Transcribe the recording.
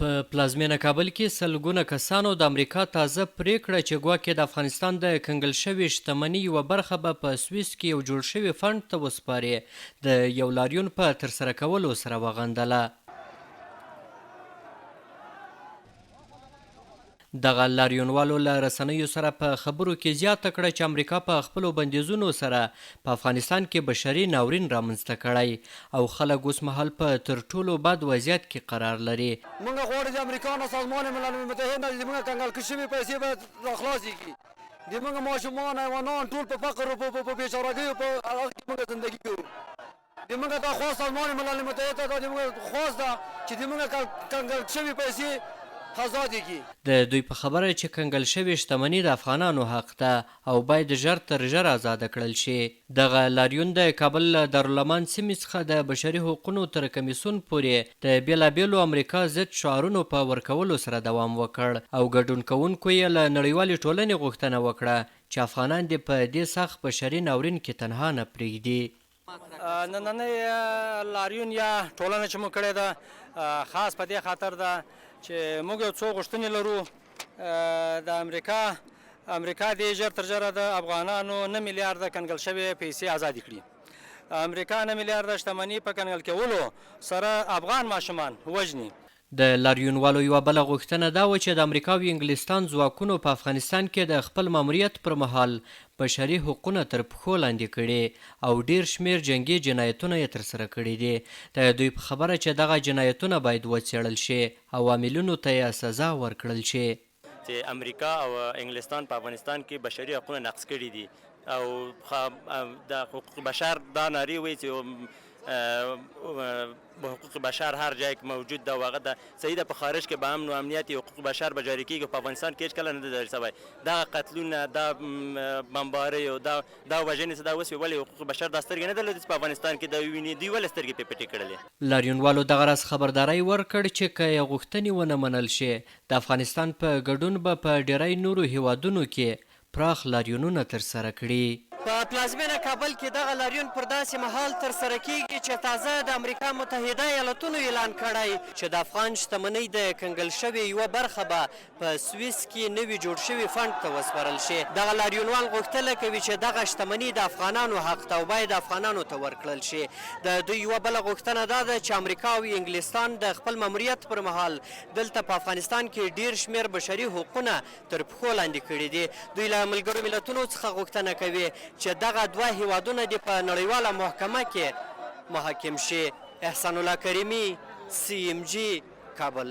په پلازمېنه کابل کې سلګونه کسانو د امریکا تازه پرېکړه چې ګواکې د افغانستان د کنګل شوې شتمنۍ یوه برخه به په سویس کې یو جوړ شوي فنډ ته وسپاري، د یو لاریون په ترسره کولو سره وغندله. دغه لاریونوالو له رسنیو سره په خبرو کې زیاته کړه چې امریکا په خپلو بندیزونو سره په افغانستان کې بشري ناورین رامنځته کړی او خلک اوسمهال په تر ټولو بد وضعیت کې قرار لري. مونږ غواړو د امریکا نه سازمان ملل متحد نه د مونږ کنګل شوي پیسې باید راخلاصې کړي د مونږ ماشومان حیوانان ټول په فقر او په بیچارګیو په هغه کې مونږ زندګي کوو. د موږ دا خواست سازمان ملل متحد ته دا د موږ خواست ده چې د موږ کنګل شوې پیسې ازادې کړي. د دوی په خبره چې کنګل شوې شتمني د افغانانو حق ده او باید ژر تر ژره ازاده کړل شي. دغه لاریون د کابل له دارالامان سیمې څخه د بشري حقونو تر کمیسیون پورې د بېلابېلو امریکا ضد شعارونو په ورکولو سره دوام وکړ او ګډون کوونکو یې له نړیوالې ټولنې غوښتنه وکړه چې افغانان دې په دې سخت بشري ناورین کې تنها نه پرېږدي. نننۍ لاریون یا ټولنه چې موږ کړې ده خاص په دې خاطر ده چې موږ یو څو غوښتنې لرو. د امریکا دې ژر تر ژره د افغانانو نه میلیارده کنګل شوې پیسې ازادې کړي. امریکا نه میلیارده شتمني په کنګل کولو سره افغان ماشومان وژني. د لاریونوالو یوه بله غوښتنه دا وه چې د امریکا او انګلستان ځواکونو په افغانستان کې د خپل ماموریت پر مهال بشري حقونه تر پښو لاندې کړي او ډېر شمېر جنګي جنایتونه یې ترسره کړي دي. د دوی په خبره چې دغه جنایتونه باید وڅېړل شي او عاملینو ته یې سزا ورکړل شي. چې امریکا او انګلستان په افغانستان کې بشري حقونه نقض کړي دي او د حقوق بشر دا نارې وایي چې حقوق بشر هر جای کې موجود ده او هغه ده صحیح ده په خارج کې به امن و امنیت حقوق بشر به جاري کیږي په افغانستان کې هیڅ کله نه ده جاري شوی دغه قتلونه دا بمبارۍ او دا دا وژنې څه دا وسوې ولې حقوق بشر دا سترګې نه درلودې چې په افغانستان کې دا وویني دوی ولې سترګې پرې پټې کړلې. لاریونوالو دغه راز خبرداری ورکړ چې که یې غوښتنې ونه منل شي د افغانستان په ګډون به په ډېری نورو هېوادونو کې پراخ لاریونونه ترسره کړي. په پلازمېنه کابل کې دغه لاریون پر داسې مهال ترسره کېږي چې تازه د امریکا متحده ایالتونو اعلان کړی چې د افغان شتمنۍ د کنګل شوې یوه برخه به په سویس کې نوي جوړ شوي فنډ ته وسپارل شي. دغه لاریونوال غوښتنه کوي چې دغه شتمني د افغانانو حق ده او باید افغانانو ته ورکړل شي. د دوی یوه بله غوښتنه دا ده چې امریکا او انګلستان د خپل ماموریت پر مهال دلته په افغانستان کې ډېر شمېر بشري حقونه تر پښو لاندې کړي دي. دوی له ملګرو ملتونو څخه غوښتنه کوي چې دغه دوه هېوادونه دې په نړیواله محکمه کې محاکم شي. احسان الله کریمي، سي ایم جي، کابل.